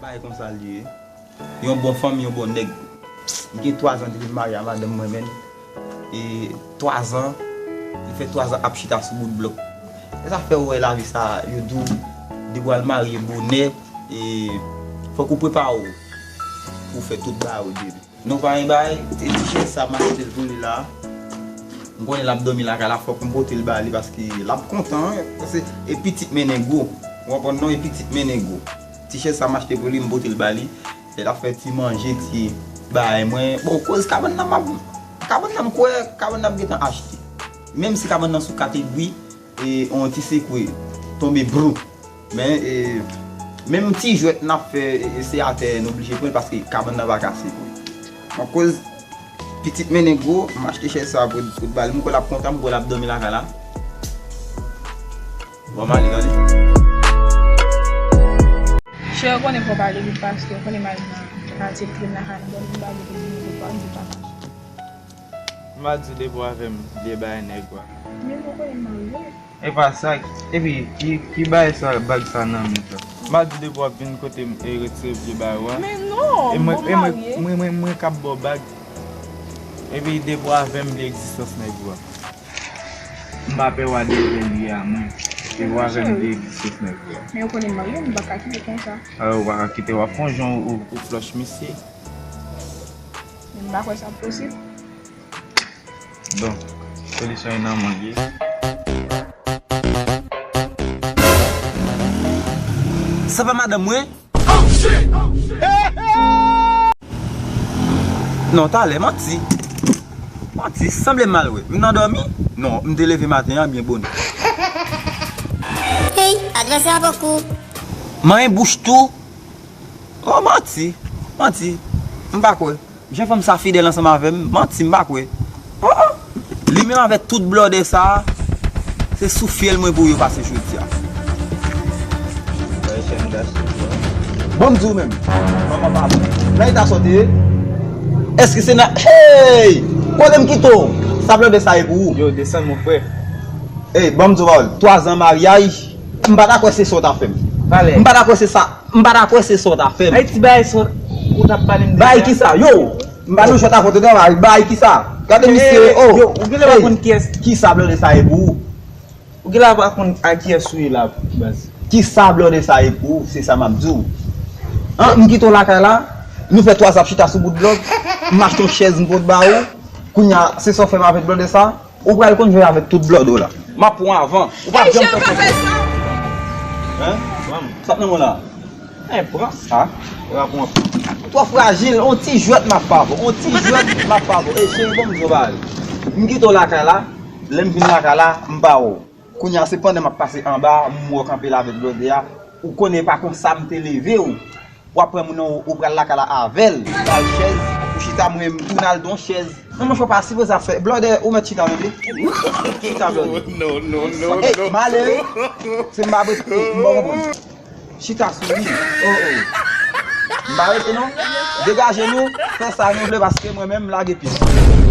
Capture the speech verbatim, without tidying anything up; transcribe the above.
Ay, konsa l ye. Yon bon fanm, yon bon nèg. M gen twazan depi m marye a madanm mwen, menm. E twazan, li fè twazan ap chita sou bout blòk. Se sa fè w wè lavi sa, yo di w, depi w al marye bonè, e fòk ou prepare w pou w fè tout bagay ou dwe. Non, pa gen bagay, e ti chèz sa m achte l pou li la. M konnen l ap dòmi lakay la, fòk m pote l ba li paske l ap kontan, wi. Paske e pitit mennen gwo. Ou konprann non, e pitit mennen gwo. Ti chèz sa m achte pou li, m pote l ba li. Lè l ap fè ti manje, ti bagay mwen. Bon, koz kabann nan m ap, kabann nan m kwè, kabann nan ap gentan achte. Menm si kabann nan sou kategori, e, yon ti sekwe, tonbe brou. Men, e, menm ti jwèt n ap fè, e, se atè n oblije pran l paske kabann nan pa ka sekwe. Bon, koz pitit mennen gwo, m achte chèz sa pou, pou l ba li. M kwè l ap kontan, m kwè l ap dòmi lakay la. Bon, m ale, gade. Chè, ou konnen fò pale vit paske ou konnen m al nan katye krim la, ka nan dòmi, m ba li pou vini pou pa, pou pa mache. M pa di depi w avè m, vye bay nèg wa. Men ou konnen m marye. E pa sa, epi ki, ki bay sa, bag sa nan men sa? M pa di depi w ap vin kote m e retire vye bay wa. Men non, e mwen, m e mwen, marye. Mwen, mwen, mwen k ap ba w bag. Epi depi w avè m, vye egzistans nèg wa. M pa pè w a devèl li a mwen. Depi w avè m, vye egzistans nèg wa. Men ou konnen m marye, m pa ka kite konsa. A, ou pa ka kite, w ap fè yon jan ou, ou flòch misye. Men m pa kwè sa posib. Bon, solisyon an nan men w li ye. Sa pa madanm mwen? Non, talè, manti. Manti, sanble m mal wè. M nan dòmi? Non, m te leve maten an byen bonè. Hey, advèsè a poko. Manyen bouch tou. Oh, manti, manti. M pa kwè. Jan fanm sa fidèl ansanm avè m, manti, m pa kwè. Oh, oh. Li menm avèk tout blòdè sa, se sou fyèl mwen pou yo pase jodi a. Bon, m di w menm. Manman pa bon. Nan eta sa w te ye? Èske se nan, hey! Kote m kite w? Sa blòdè sa ye pou ou? Yo, desann, mon frè. Ey, ban m di w pawòl. Twa zan maryaj, m pa ta kwè se sa w ta fè m. Valè. M pa ta kwè se sa, m pa ta kwè se sa w ta fè m. Ay, ti bagay sa w t ap pale m deja. Bagay kisa? Yo, m pa nan jwèt avè w, tande, bagay kisa? Gade misye, oh. Yo, ou genlè pa konn kiyès. Kisa blòdè sa ye pou ou? Ou genlè pa konn a kiyès ou ye la, baz. Kisa blòdè sa ye pou ou? Se sa m ap di w. An, m kite w lakay la, nou fè twa zan ap chita sou bout blòk, m achte yon chèz m pot ba ou, kounye a, se sa w fè m avèk blòdè sa? Ou pral konn jwe avèk tout blòdè w la. M ap pran w avan. Ou p ap janm fè konfyans. Hein? Sa k nan men w la? Hein, pran sa. Ou pran. Ou twò frajil. On ti jwèt m ap ba w. On ti jwèt m ap ba w. E cheri, bon, m di w bagay. M kite w lakay la. Lè m vin lakay la, m pa wè w. Kounye a, se pandan m ap pase anba, m wè w kanpe la avèk blòdè a. Ou konnen pa konsa m te leve w. W ap pran moun nan, ou pral lakay la avè l. Ba l chèz, ou chita, mwen menm tou, m al don chèz. Non, monchè, w pa sipoze ap fè. Blòdè, ou mèt chita, tande. Chita, blòdè. Non, non, non, non. Ey, malere. Se m pa ret, ey, m pa konprann. Chita sou li. Oh, oh. M pa rete, non. Degaje nou, fè sa nou vle, paske mwen menm, m lage pye.